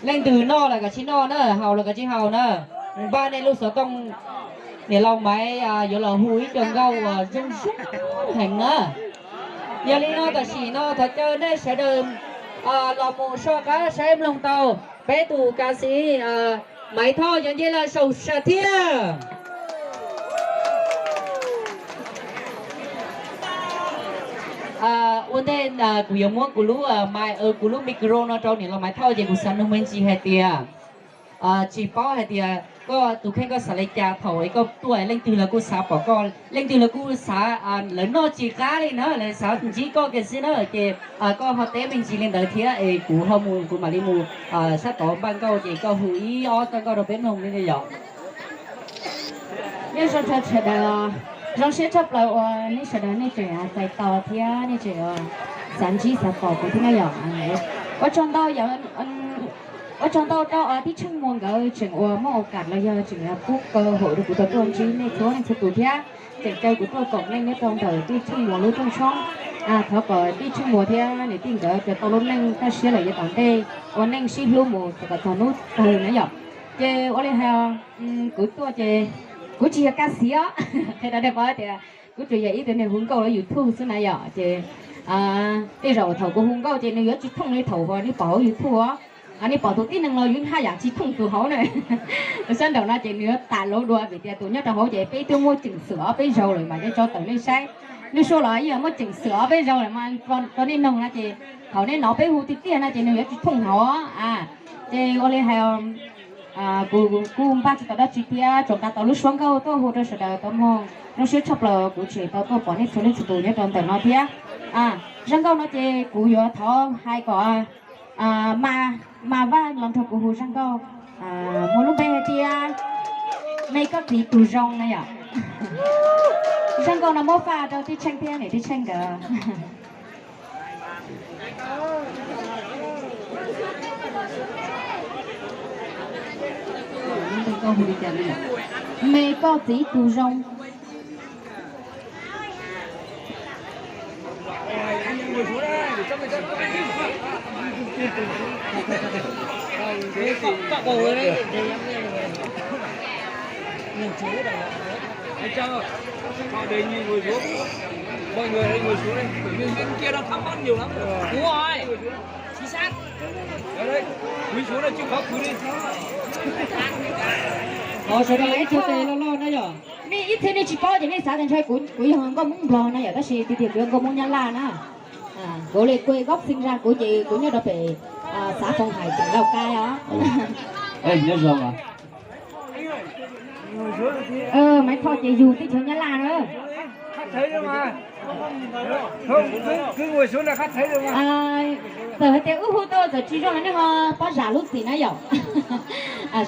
Leej twg noj los kav tsij noj na, haus los kav tsij haus na. Npaj nej lub xov tooj, niam laus Maiv yuav los hu ib co nkauj uas zoo zoo heev na. Yog li no tam sim no thov caw nej sawv daws los mus soj qab saib mloog tau peb tus kav xis Maiv Thoj yuav nce los saum sam thiaj. Ua ntej kuv yuav muab kuv lub, kuv lub micro no rau niam laus Maiv Thoj ces kuv xav nug me ntsis hais tias, tsis paub hais tias koj tus kheej koj xav li cas thaum koj tuaj, leej twg los kuj xav pom koj, leej twg los kuj xav, lawv noj tsis qab li na, lawv xav ntsib koj kiag xwb na. Ces koj ho teb me ntsis li ntawd thiab es kuv ho mus, kuv mam li mus sab tod npaj nkauj ces koj hu ib ob txoj nkauj rau peb mloog li yom. Nyob zoo sawv daws, zoo siab tshaj plaws uas nej sawv daws nej tseem txais tos thiab nej tseem xav ntsib xav pom kuv thiab na yom. Ua tsaug ntau, ua tsaug ntau rau tij Tsheej Muas nkawd tseem uas muaj ua kam los yog tseem pub kaw hauv rau kuv tau tuaj ntsib nej txhua leej txhua tus thiab tseem caw kuv tuaj koom nej nyob rau ntawm tij Tsheej Muas lub rooj tshoob. Thov kom tij Tsheej Muas thiab niam tij nkawd ces tau lub neej kaj siab lawm yav tom ntej, ua neej sib hlub mus kom txog hnub tawg na yom. Ces ua li hais, kuv tuaj ces kuv tsis yog kaj xis os, qhia rau nej paub tias kuv tsuas yog ib tug neeg hu nkauj hauv YouTube xwb na yom. Ces tej zaum thaum kuv hu nkauj ces nws yuav tsis thooj li thaum uas nej pom hauv YouTube os. Nej pom tus tib neeg los yus haj yam tsis thooj tus hauv na. Sab nraum no ces nws yuav tas lauv dua vim tias tus nyob rau hauv ces peb twb muaj ceem xwm ob peb zaug lawm mas yeej tso tawm nej saib. Lub suab los yeej muaj ceem xwm ob peb zaug lawm mas rau nej noog no ces thaum nej hnov peb hu tiag tiag no ces nws yuav tsis thooj hauv. Ces ua li hais, kuv kuj npaj tsis tau dab tsi thiab tsuas nqa tau lub suab nkauj tuaj hu rau sawv daws tau mloog. Zoo siab tshaj plaws kuv tseem tau tuaj pom nej txhua leej txhua tus nyob rau ntawm no thiab. Zaj nkauj no ces kuv yuav thov hais kom Mas Vaj los nrog kuv hu zaj nkauj muaj lub npe hais tias Me koj txiv tus zoo na yom. Zaj nkauj no muab faj rau tij Tsheej thiab niam tij Tsheej nkawd. Me koj txiv tus zoo. Ov, sawv daws ib tug tes loj loj na yom. Nej ib txhia nej tsis paub ces nej xav tias ntshai kuv yog nkauj Hmoob Nplog na yom, tab sis tiag tiag kuv yog nkauj Hmoob Nyab Laj na. Kuv li kuj gốc sinh ra kuv ces kuv nyob rau pem xav Phong Hải tỉnh Lào Cai os. Nyob zoo. Maiv Thoj ces yug teb chaws Nyab Laj na. Txawm hais tias wb hu tau txawm tsis zoo los nej ho pab zam lub txim na yom.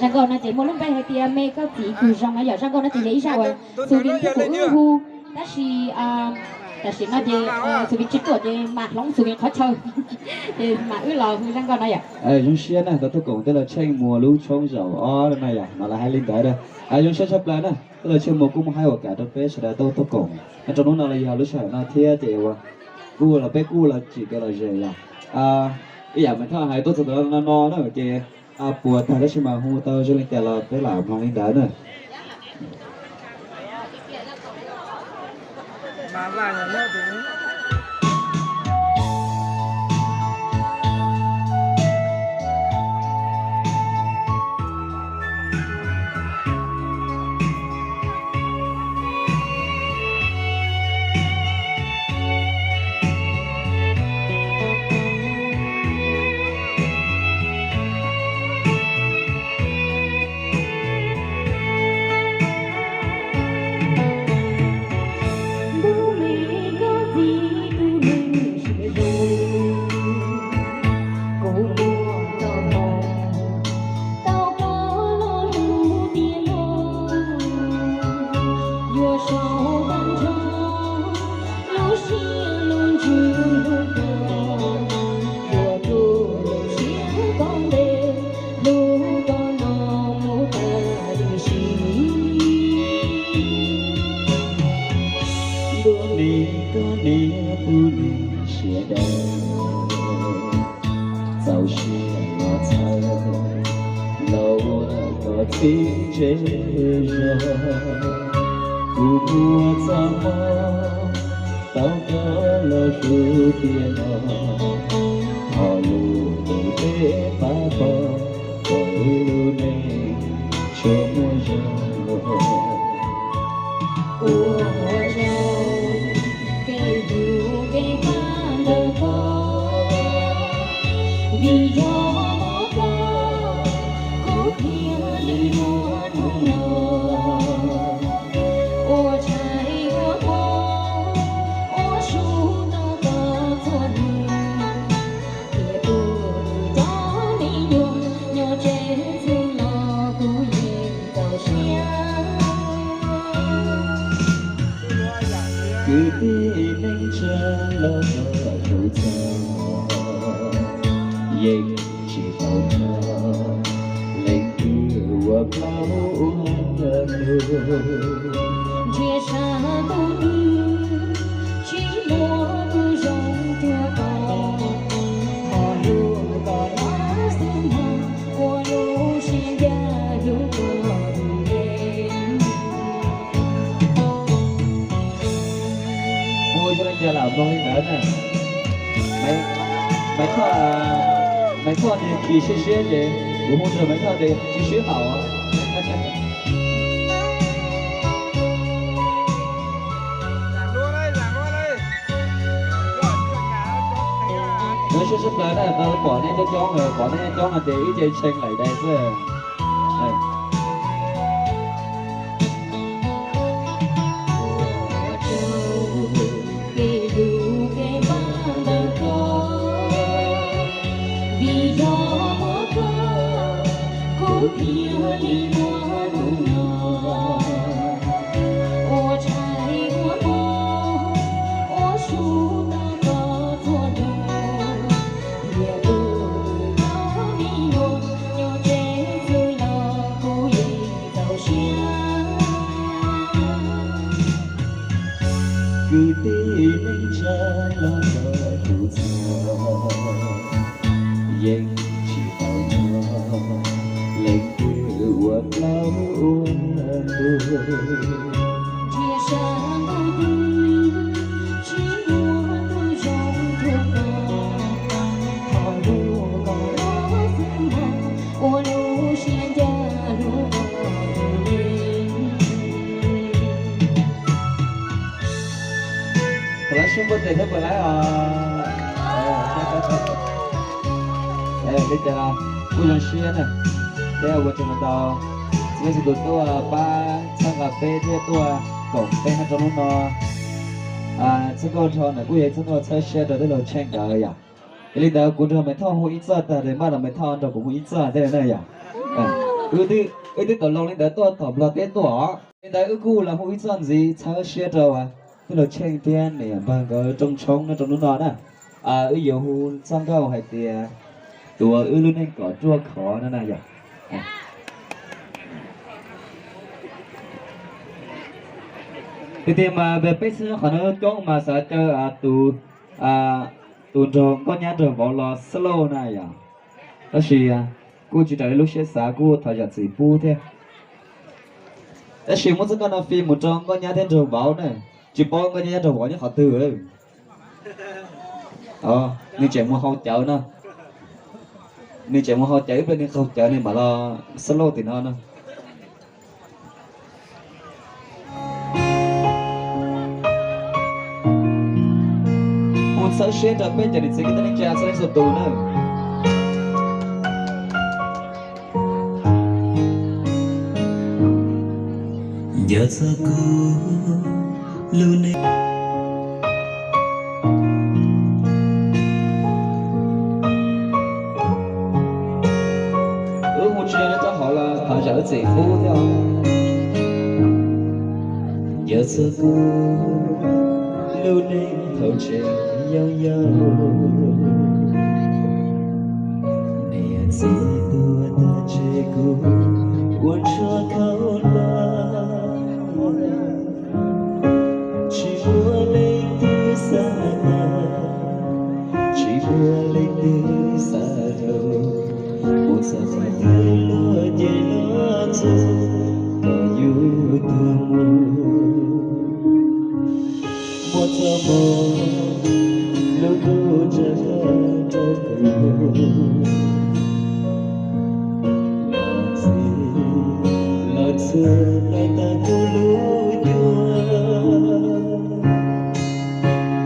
Zaj nkauj no ces muaj lub npe hais tias Me koj txiv tus zoo na yom. Zaj nkauj no ces yog ib zaj uas xus vim thiab kuv wb hu, tab sis tam sim no ces xus vim tsis tuaj ces mam hloov xus vim qhov chaw, ces mam wb los hu zaj nkauj no yom. Zoo siab na tau tuaj koom tej los Tsheej Muas lub tshoob zaum ob no yom, no lawv hais li ntawd na. Zoo siab tshaj plaws na, tej los Tsheej Muas kuj muaj haib ua kam rau peb sawv daws tau tuaj koom nyob rau hnub no los yog lub sij hawm no thiab ces uas kuj los peb kuj los tsim kev lom zem yom. Ib yam Maiv Thoj hais tuaj txog ntawm no no na ces puas tag tab sis mas hu tau zoo li cas los peb lam mloog li ntawd na. Ntuj me koj txiv Tsev zog, kuv muaj txoj hmoov tau coj los hlub tiag no, thov lub ntuj teb pab pom kom wb lub neej tsuas muaj zog. Ua rau kev hlub kev pab ntawm koj, vim yog muaj koj, kuv thiaj li muaj hnub no. Ua tshais ua hmo, ua su rau koj txhua hnub, thiab kuv cov me nyuam nyob tsev txhua los kuv yeej txaus siab. Kwv tij neej tsa los txog hnub txog, yeej tsis tau nrog leej twg ua plaub ua ntug. Nrhiav sab ntuj twg tsis muaj tus zoo cuag koj, thov lub koj los xwb mog, ua lub siab ncaj hlub koj tus yeej. Hu zoo li cas lam mloog li ntawd na. Maiv Thoj, Maiv Thoj nws kis siab siab ces kuv hu nrog Maiv Thoj ces tsis sib haum. Nws siab siab plaws na, tau pom nej coob coob, pom nej coob coob no ces ib ce tshee laim dais xwb. Kev hlub kev pab ntawm koj, vim yog muaj koj, kuv thiaj li muaj hnub no. Ua tshais ua hmo, ua su rau koj txhua hnub, thiab tu tus cov me nyuam nyob tsev txhua los kuv yeej txaus siab. Kwv tij neej tsa los txog hnub txog, yeej tsis tau nrog leej twg ua plaub ua ntug. Nrhiav sab ntuj twg tsis muaj tus zoo cuag koj, thov lub koj los xwb mog, ua lub siab ncaj hlub koj tus yeej. Tau lab sib npuaj tes thiab puas laib os? Li cas los kuj zoo siab na, thiab ua tsaug ntau txhua leej txhua tus tuaj pab txhawb nqa peb thiab tuaj koom peb nyob rau hnub no. Txhawb nkauj Nrho ntawm kuj yog ib txhawb nkauj txhawb siab rau tij laug Tsheej nkawd yom. Yog li ntawd kuv nrog Maiv Thoj hu ib txoj tag, Maj los Maiv Thoj nrog kuv hu ib txoj thiab na yom. Wb twb tau loo li ntawd tuaj tom Nplog teb tuaj os. Li ntawd wb kuj los hu ib txoj ntxiv txhawb siab rau tij laug Tsheej thiab niam npawg nkawd rooj tshoob nyob rau hnub no na. Wb yuav hu txoj nkauj hais tias tus uas wb lub neej kom ruaj khov no na yom. Tiag tiag mas peb xwb qhov no coob mas xav caw tus, tus nraug nkauj nyab nraug vauv los solo na yom. Tab sis kuj tsis raws li lub siab xav, kuj thov zam txim pub thiab. Tab sis muab txoj nkauj no fij mus rau nkauj nyab thiab nraug vauv na. Tsis paub nkauj nyab nraug vauv nyob qhov twg. Nws tseem mus hau cawv no. Nws tseem mus hau cawv, ib pliag nws qaug cawv nws mam los solo tim no no. Mus txhawb siab rau peb cov niam txiv kwv tij neej tsa txhua leej txhua tus na. Nco txog kuv lub neej. Wb hu tsis yog nyob rau hauv los thov zam txim pub thiab. Nco txog kuv lub neej thaum tseem yau yau, niam txiv tuaj tag tseg kuv ua ntshuab khauj lawm. Tsis muaj leej twg xav tag, tsis muaj leej twg xav rau, mus txog qhov twg luag ces luag txhua Lub ntuj tsa kab rau kuv, los txhim los txhim tau tas kuv lub cuab.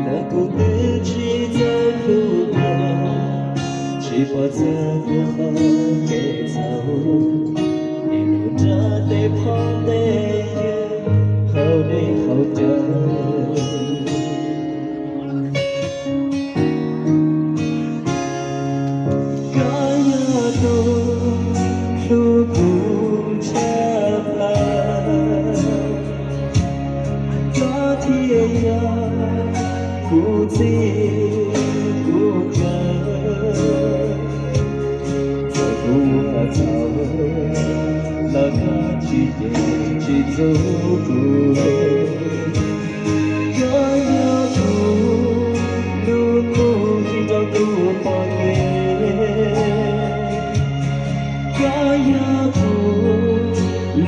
Ntawm kuv twb tsis txawj hlub dua, tsis pom txog kuv qhov kev txhaum, es nrog tej phooj tej ywg haus dej haus cawv. Koj yog tus hlub kuv tshaj plaws, koj thiaj yog kuv txij kuv nkawm. Txawm kuv ua txhaum los koj tsis cem tsis txuv kuv. Koj yog kuv lub ntuj rau kuv pom kev, koj yog kuv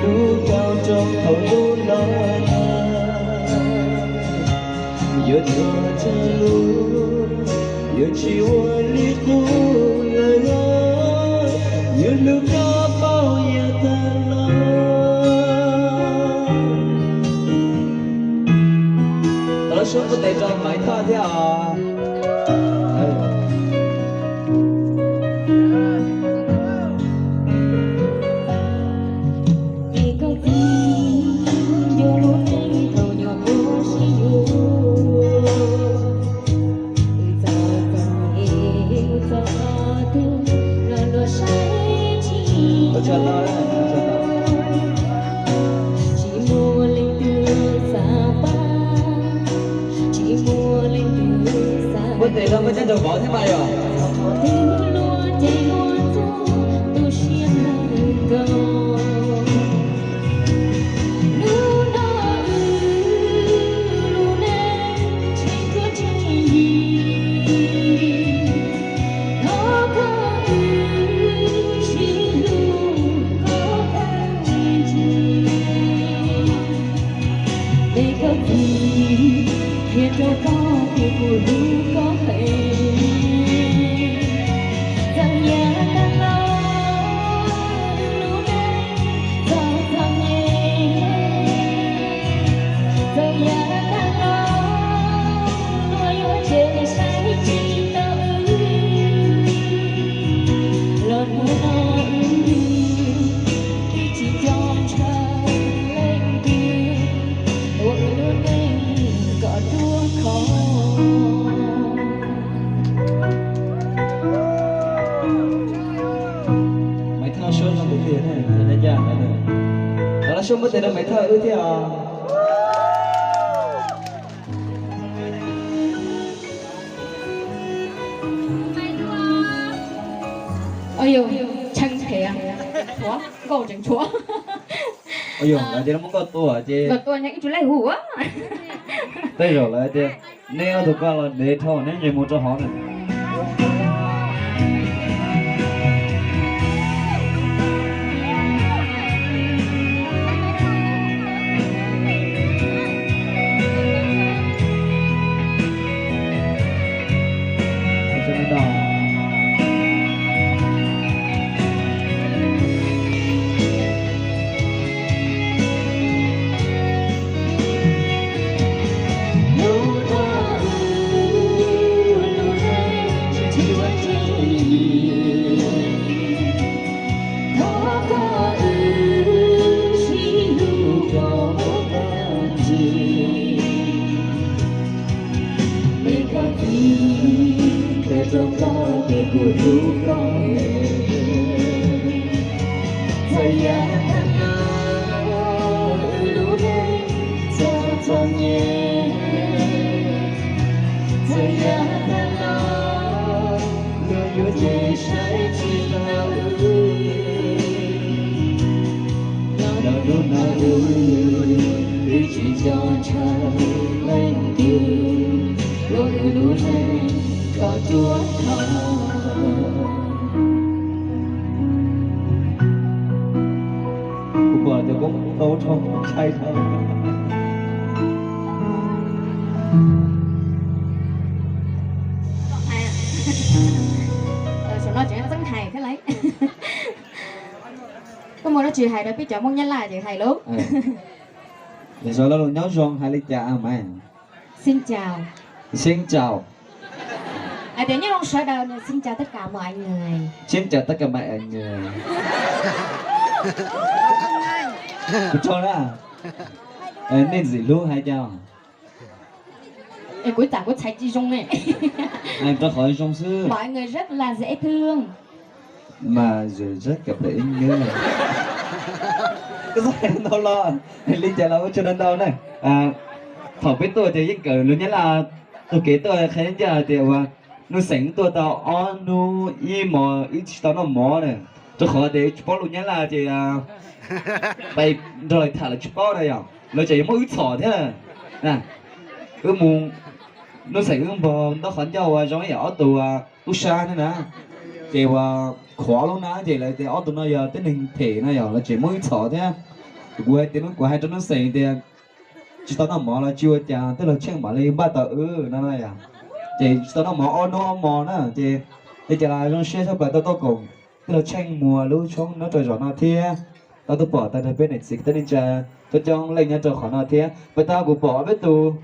lub kaum rau thaum ub los tag. Yuav txog tsawg lub, yuav tsis ua li qub lawm los, yuav hlub koj paub yawg tag los. Tau suab npuaj tes rau Maiv Thaj thiab os. Es koj txiv, nco lub neej thaum nyuam qhuav sib yuav, txom txom nyem txog qhov twg los luag saib tsis taus. Tsis muaj leej twg xav pab, tsis muaj leej twg xav. Muab tes rau Maiv Thaj nraug vauv thiab mas yog. Thaum twg luag ces luag txhua tu siab mus nkaus. Hnub no wb lub neej tseem tuaj tseem yim, thov koj wb sib hlub kom tag ntsis. Es koj txiv, qhia rau koj tias kuv hlub koj heev. Txawm yav tag los wb lub neej txom txom nyem, txawm yav tag los luag yuav cem saib tsis taus wb, los hnub no wb twb tsis nco ntshaw leej twg, ua wb lub neej kom ruaj khov. Maiv Thaj suab zoo nkaus li na, ncaj ncaj ntawd. Thov lawv suab npuaj tes rau Maiv Thaj wb thiab os. Ua yog tshee phem, tshuav nkauj tseem tshuav. Ua yog lawv tias lawv muab nkauj tua ces nkauj tua nyob ib tug laij hu. Tej zaum lawv tias neb ob tug koj los ntev dhau neb nyias mus rau hauv na. Thov koj wb sib hlub kom tag ntsis. Es koj txiv, qhia rau koj tias kuv hlub koj heev. Txawm yav tag los wb lub neej txom txom nyem, txawm yav tag los luag yuav cem saib tsis taus wb, los hnub no wb twb tsis nco ntshaw leej twg, ua wb lub neej kom ruaj khov. Kuv pom tias koj tau rau ntshai dhau. Koj muaj dab tsi hais rau peb cov Hmoob Nyab Laj ces hais lauj. Yog lo lus nyob zoo hais li cas mas? Xin chào. Xin chào. Hais tias nyob zoo sawv daws, xin chào tất cả mọi người. Xin chào tất cả mọi người. Kuv tso na. Nej ntxim hlub hais cas? Es kuv tam kuv txhais tsis zoo ne. Rau qhov zoo xwb. Mọi người rất là dễ thương. Mà giờ rất cặp đôi inh nhớ này. Koj txhob hais ntau los, li cas los ua tsaug ntau ntau na. Thaum peb tuaj ces yeej kawm lus Nyab Laj taug kev tuaj, qhia ncaj hais tias uas Nuj Xeem tuaj tau ob hnub ib hmos wb tsis tau noj mov na, rau qhov tias tsis paub lus Nyab Laj ces pais nrog lawv tham lawv tsis paub na yom, lawv tseem yuav muab wb txhom thiab. Wb mus, Nuj Xeem wb npog ntaub qhov ncauj uas zoo ib yam ob tug tub sab thiab na, ces uas khuam ob lub hnab ces lawv tias ob tug no yog tib neeg phem no yom, lawv tseem muab wb txhom thiab. Kuv hais tias, kuv hais rau Nuj Xeem tias tsis tau noj mov los tsis ua cas, tij laug Tsheej mam li npaj tau wb no na yom. Ces tsis tau noj mov ob hnub ob hmos na, ces li cas los zoo siab tshaj plaws tau tuaj koom tij laug Tsheej Muas lub tshoob nyob rau zaum no thiab. Tau tuaj pom tag nrho peb niam txiv kwv tij neej tsa coob coob leej nyob rau qhov no thiab. Pab tau kuv pom peb tus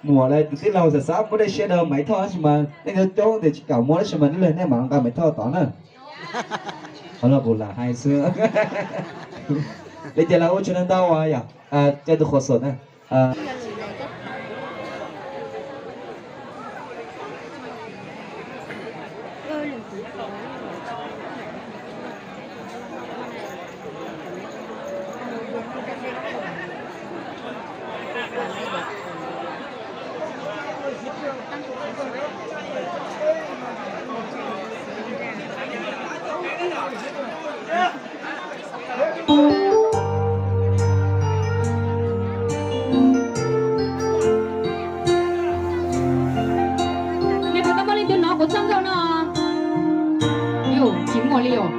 Muas lawv tus tij laug xav xav muab dej siab rau Maiv Thoj tab sis mas nej coob coob ces tsis kam muab tab sis mas nej mam nqa Maiv Thoj tod na. Qhov no kuv lam hais xwb. Li cas los ua tsaug ntau ntau yom, cia tus khuam xom na. Nej puas tau muaj leej twg hnov kuv txoj nkauj no? Yus tsis muaj li os.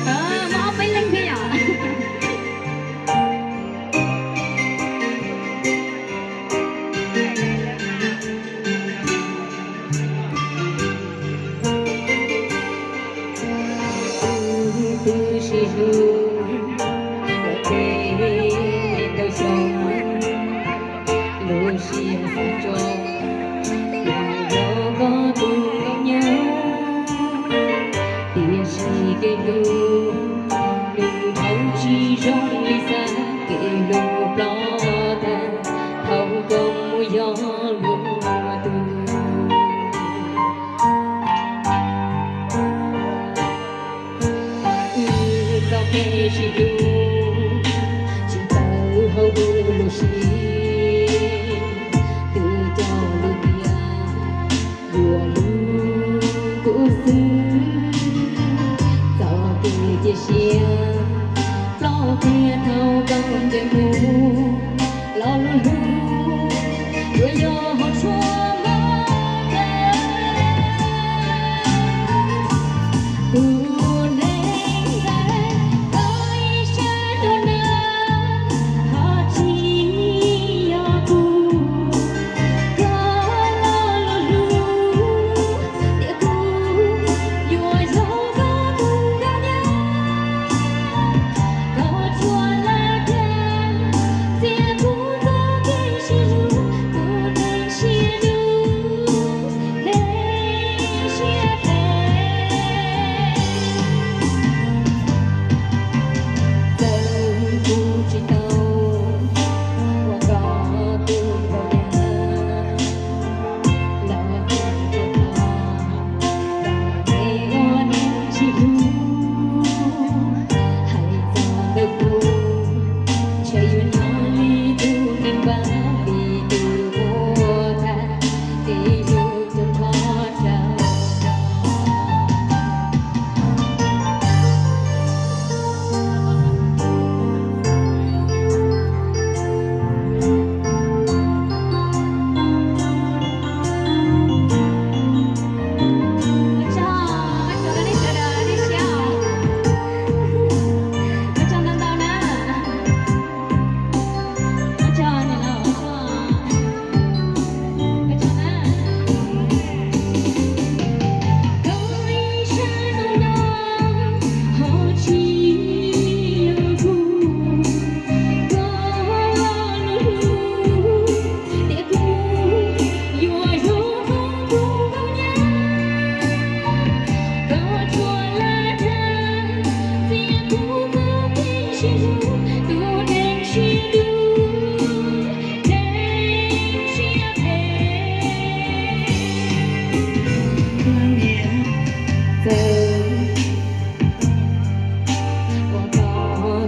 Muaj ob peb leeg thiab yom. Tus twg sib hlub kom ces ntau xyoo, lub siab xav tso, yog koj tus nkauj nyab, tiam sis kev hlub nws dhau tsis zoo li xav, kev hlub ploj tag, thaum koj mus yog luag tus. Wb txoj kev sib hlub tsis tawm hauv wb lub siab, twb cog lub tiaj yuav hlub kuv xwb. Txoj kev cia siab ploj tiag thaum koj nce mus, lo lus hlub yuav yog hauv tshuaj mog. Tus neeg ntawd koj ib sab nruab hnab ho tsis yog kuv, koj lo lus hlub tias kuv yuav yog koj tus nkauj nyab. Koj tsuas lam dag txiav kuv txoj kev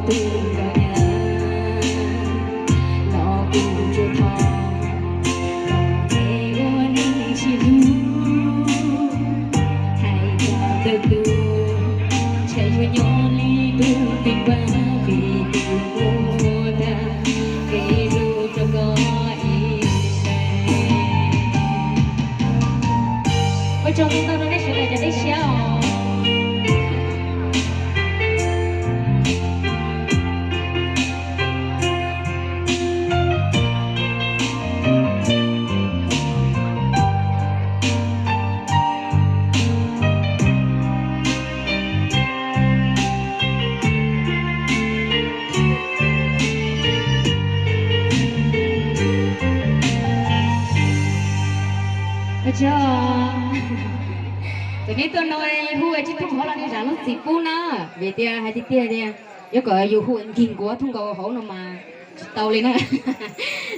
Ua tsaug ntau rau nej sawv daws cov peb siab os. Ua tsaug. Thaum nej tuaj no hu ua tsis thooj hov los nej zam lub txim pub na, vim tias hais tiag tiag tias yuav kom yus hu nkig nkuav thooj nkaus hauv no mas tsis tau li na.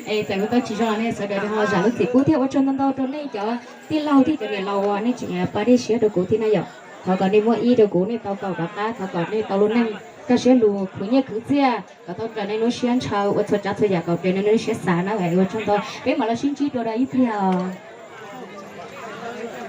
Es txawm kuv tau tsis zoo los nej sawv daws ho zam lub txim pub thiab. Ua tsaug ntau ntau rau nej cov tij laug thiab cov niam laus uas nej tseem pab dej siab rau kuv thiab na yom. Thov kom nej muaj ib rau kuv, nej tau kaum rov qab, thov kom nej tau lub neej kaj siab lug, khwv nyiaj khwv txiaj kom tau raws nej lub siab ntshaw, ua txhua tsav txhua yam kom raws nej lub siab xav na. Ua tsaug ntau, peb mam los sib ntsib dua rau ib pliag os.